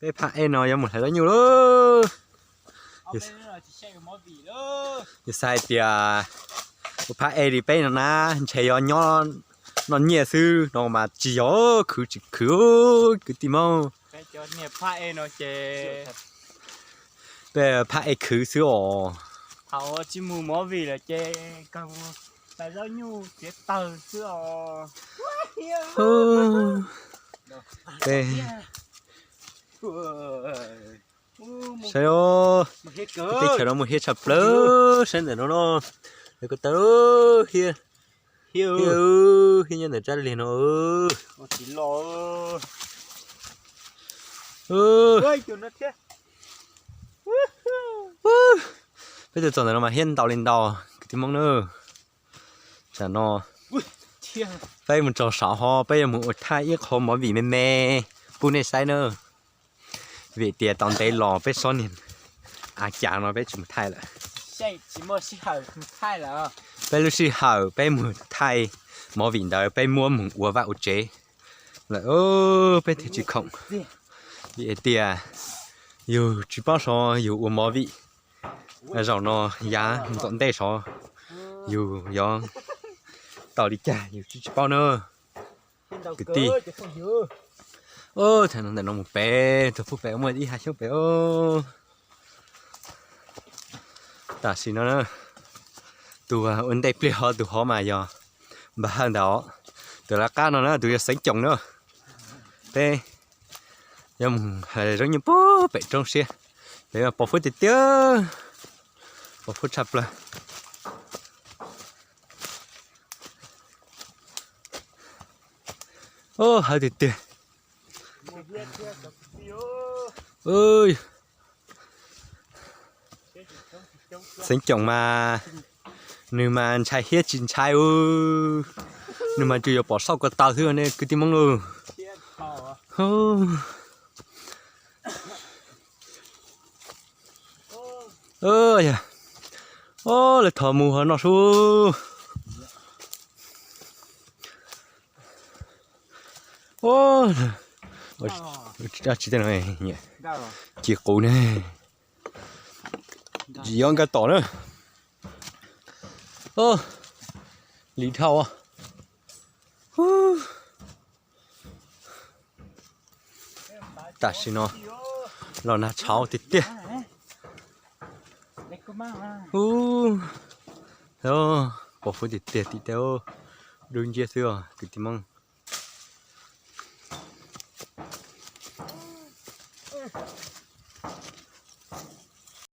Peb phaj ej no yuav mus hlais zaub nyuj lauj. Yus xav hais tias ua phaj ej li peb no na, ntshe yuav nyob noj nyiaj xwb no mas tsis yog, khwv tsis khwv kwv tij Hmoob. Peb phaj ej khwv xwb os. Thaum tsis mus movie lawm ces kawg hlais zaub nyuj txiav taws xwb os. Peb saib, teb chaws no muaj hiab tshaj plaws, saib ntawm no no, lawv ko taw hiab, hiab nyob ntawm rab liag no. Peb tuaj txog ntawm no mas hiab ntau li ntau kwv tij Hmoob na. Tsam no peb mus txog saum ho peb yuav mus ua thaij ib qho movie me me pub nej saib na. Vim tias tau ntev los peb txhob niag av cas no peb tsis mus thaij lawm. Peb lub sij hawm peb mus thaij movie ntawd peb muab mus ua vaj ua tsev lawm, peb thiaj tsis khoom. Vim hais tias yus tsis paub xyov yus ua movie zaum no yav tom ntej xyov yus yuav tau li cas yus tsis tsis paub na. Kwv tij, ntawm no mus pem tus pub pem muaj ib hav xyoob pem. Tam sim no tus ua ntej pliag hov tus hov mas yog npawg Hawj ntawd os. Tus lawv qab no na tus yog Xeev Coom na. Peb yuav mus hlais zaub nyuj pem roob siab, pem pos huab tiag tiag, pos huab tshaj plaws. Hawv tiag tiag. Xeev Coom mas nws mas ntshai hiab tsis ntshai u, nws mas tsuas yuav pom saum ko taw xwb ne kwv tij Hmoob lauj. Lawv thov mus ho noj sub. Tsis ci qus ne, tsis yuav nkag tom na. Li dhau. Tam sim no los nag tshauv tiag tiag. Pos huab tiag tiag tim teb, dub nciab xwb os kwv tij Hmoob.